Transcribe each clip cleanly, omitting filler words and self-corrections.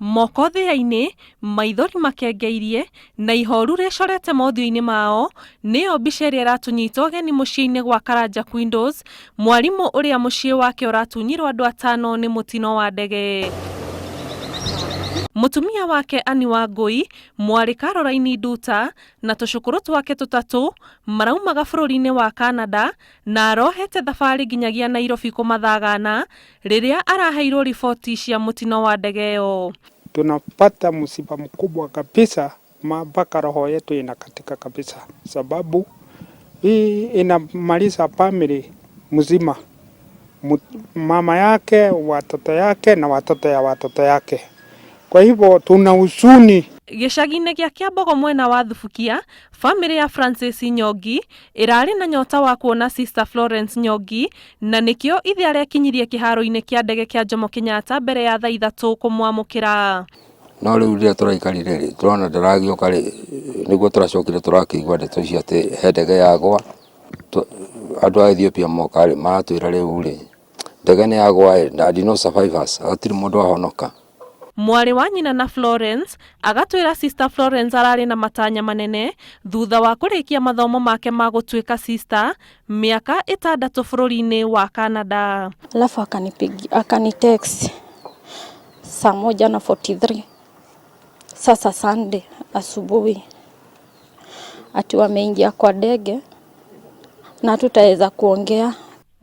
Moko thĩa-inĩ, maithori makengeirie, na ihoru rĩcorete mothiũ-inĩ mao, nĩyo mbica ĩrĩa ĩratũnyita ũgeni mũciĩ-inĩ gwa Karanja Quindos, mwarimũ ũrĩa mũciĩ wake ũratunyirwo andũ atano nĩ mũtino wa ndege. Mũtumia wake Annie Wangũi, mwarĩ Caroline Nduta, na tũcũkũrũ twake tũtatũ maraumaga bũrũri-inĩ wa Canada na arohete thabarĩ nginyagia Nairobi kũmathagana rĩrĩa araheirwo riboti cia mũtino wa ndege ĩyo. Tunapata msiba mkubwa kabisa mpaka roho yetu inakatika kabisa, sababu hii inamaliza family mzima, mama yake, watoto yake na watoto ya watoto yake. Kwa hivyo tuna huzuni. Gĩcagi-inĩ gĩa Kĩambogo mwena wa Thubukia, famĩlĩ ya Francis Nyongi ĩrarĩ na nyota wa kuona Sister Florence Nyongi na nĩkĩo ithe arekinyirie kĩharo-inĩ kĩa ndege kĩa Jomo Kenyatta mbere ya thaa 3 kũmwamũkĩra. No rĩu rĩrĩa tũraikarire rĩ, tũrona ndaragĩũka rĩ, nĩguo tũracokire tũrakĩigua ndeto icio atĩ he ndege yagwa. Andũ a Ethiopia moka rĩ, maratwĩra rĩu rĩ, ndege nĩ yagwa ĩ, and no survivors, hatirĩ mũndũ wahonoka. Mwarĩ wa nyina na Florence agatwĩra Sister Florence ararĩ na matanya manene thutha wa kũrĩkia mathomo make ma gũtuĩka sister mĩaka 6 bũrũri-inĩ wa Canada. Alafu akanipigia, akanitext saa 1:43 sasa Sunday asubuhi ati wameingia kwa ndege na hatutaweza kuongea.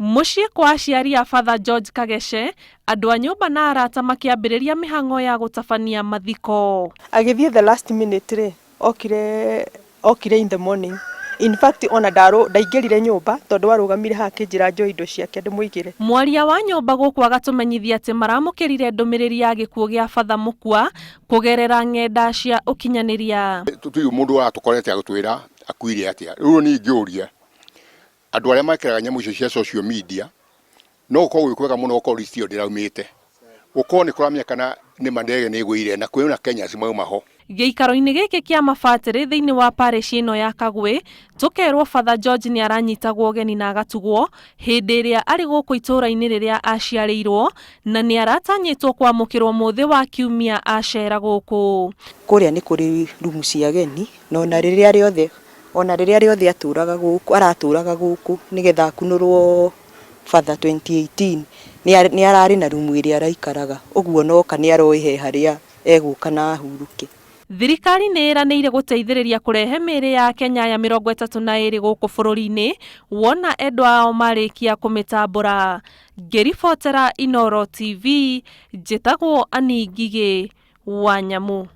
Mũciĩ kwa aciari a Father George Kagece, andũ a nyũmba na arata makĩambĩrĩria mĩhang'o ya gũtabania mathiko. Agĩthiĩ the last minute rĩ, okire in the morning. In fact ona ndaingĩrire nyũmba tondũ arũgamire haha akĩnjĩra njoe indo ciake ndĩmũigĩre. Mwaria wa nyũmba gũkũ agatũmenyithia atĩ maramũkĩrire ndũmĩrĩri ya gĩkuũ gĩa Father Mũkua kũgerera ng'enda cia ũkinyanĩria. Tũtiũĩ mũndũ ũratũkorete agĩtwĩra akuire atĩa. Rĩu niĩ ingĩũria andũ arĩa mekĩraga nyamũ icio cia social media, no gũkorwo gwĩ kwega mũno gũkorwo list ĩyo ndĩraumĩte, gũkorwo nĩ kũramenyekana nĩ ma ndege nĩ ĩgũire na kwĩna Kenyans mauma ho. Gĩikaro-inĩ gĩkĩ kĩa mabatĩrĩ thĩinĩ wa parish ĩno ya Kagwĩ, tũkerwo Father George nĩ aranyitagwo ũgeni na agatugwo hĩndĩ ĩrĩa arĩ gũkũ itũũra-inĩ rĩrĩa aciarĩirwo na nĩ aratanyĩtwo kwamũkĩrwo mũthĩ wa kiumia acera gũkũ. Kũrĩa nĩ kũrĩ rumu cia ageni na ona rĩrĩa rĩothe ona rĩrĩa rĩothe atũraga gũkũ aratũraga gũkũ nĩgetha akunũrwo Father 2018 nĩ ararĩ na rumu ĩrĩa araikaraga ũguo noka nĩ aroĩ he harĩa egũka na ahurũke. Thirikari nĩ ĩranĩire gũteithĩrĩria kũrehe mĩĩrĩ ya Kenya ya 32 gũkũ bũrũri-inĩ wona endwa ao marĩkia kũmĩtambũra. Ngĩribotera Inooro TV, njĩtagwo Annie Ngigĩ wa Nyamu.